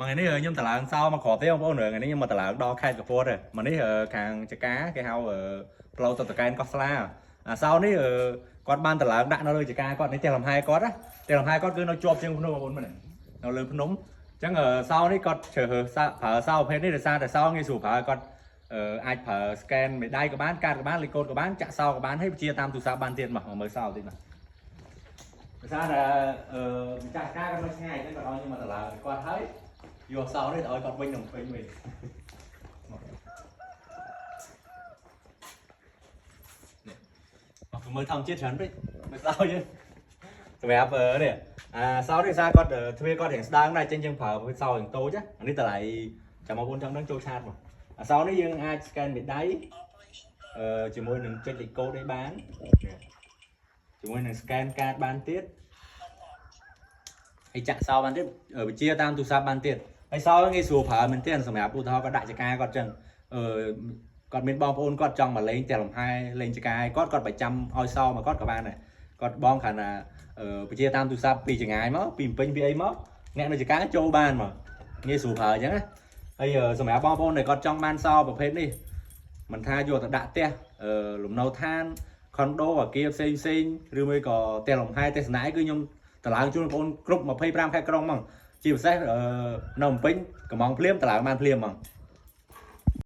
មួយថ្ងៃនេះខ្ញុំតឡើងសោមកគ្រាប់ទេបងប្អូនថ្ងៃនេះខ្ញុំមកតឡើងដល់ខេត្តកពតមកនេះខាងចកាគេហៅផ្លូវទៅតកែនកោះស្លាអាសោនេះគាត់បានតឡើងដាក់នៅលើចកាគាត់នេះផ្ទះលំហែគាត់ណាផ្ទះលំហែគាត់គឺនៅជាប់ជាងភ្នំបងប្អូនមើលនេះនៅលើភ្នំអញ្ចឹងសោនេះគាត់ជ្រើសរើសប្រើសោប្រភេទនេះដោយសារតែសោងាយស្រួលប្រើគាត់អាចប្រើ scan មេដៃក៏បានកាតក៏បានលេខកូដក៏បានចាក់សោក៏បានហើយបញ្ជាតាមទូរស័ព្ទបានទៀតមកមើលសោតិចមកដោយសារតែម្ចាស់ការគាត់នៅឆ្ងាយអញ្ចឹងគាត់ឲ្យខ្ញុំមកតឡើងគាត់ហើយ យកសោនេះទៅឲ្យគាត់វិញក្នុងពេញវិញនេះអត់មើលធម្មជាតិច្រើនពេកមើលសោយើងសម្រាប់នេះអាសោនេះសារគាត់ទ្វារគាត់រៀងស្ដើងដែរចេញយើងប្រើសោរៀងតូចអានេះតម្លៃចាំបងប្អូនចង់ដឹងចូលឆាតមកអាសោនេះយើងអាច scan មេដៃអឺជាមួយនឹងចុចលេខកូដនេះបានជាមួយនឹង scan កាតបានទៀតហើយចាក់សោបានទៀតវិជាតាមទូរស័ព្ទបានទៀត ហើយសោងាយស្រួលប្រើមែនទែនសម្រាប់ឧទាហរណ៍គាត់ដាក់ចកាគាត់ចឹងអឺគាត់មានបងប្អូនគាត់ចង់មកលេងផ្ទះលំហែលេងចកាគាត់គាត់ប្រចាំឲ្យសោមកគាត់ក៏បានដែរគាត់បងគ្រាន់តែអឺបញ្ជាតាមទូរស័ព្ទពីចងាយមកពីពេញពីអីមកអ្នកនៅចកាចូលបានមកងាយស្រួលប្រើអញ្ចឹងណាហើយសម្រាប់បងប្អូនដែលគាត់ចង់បានសោប្រភេទនេះមិនថាយកទៅដាក់ផ្ទះលំនៅឋានខុនដូអាគារផ្សេងផ្សេងឬមួយក៏ផ្ទះលំហែទេសនាគឺខ្ញុំតម្លើងជូនបងប្អូនគ្រប់25ខេត្តក្រុងហ្មង ជាពិសេសនៅភ្នំពេញកំងភ្លាមតឡើងបានភ្លាមហ្មង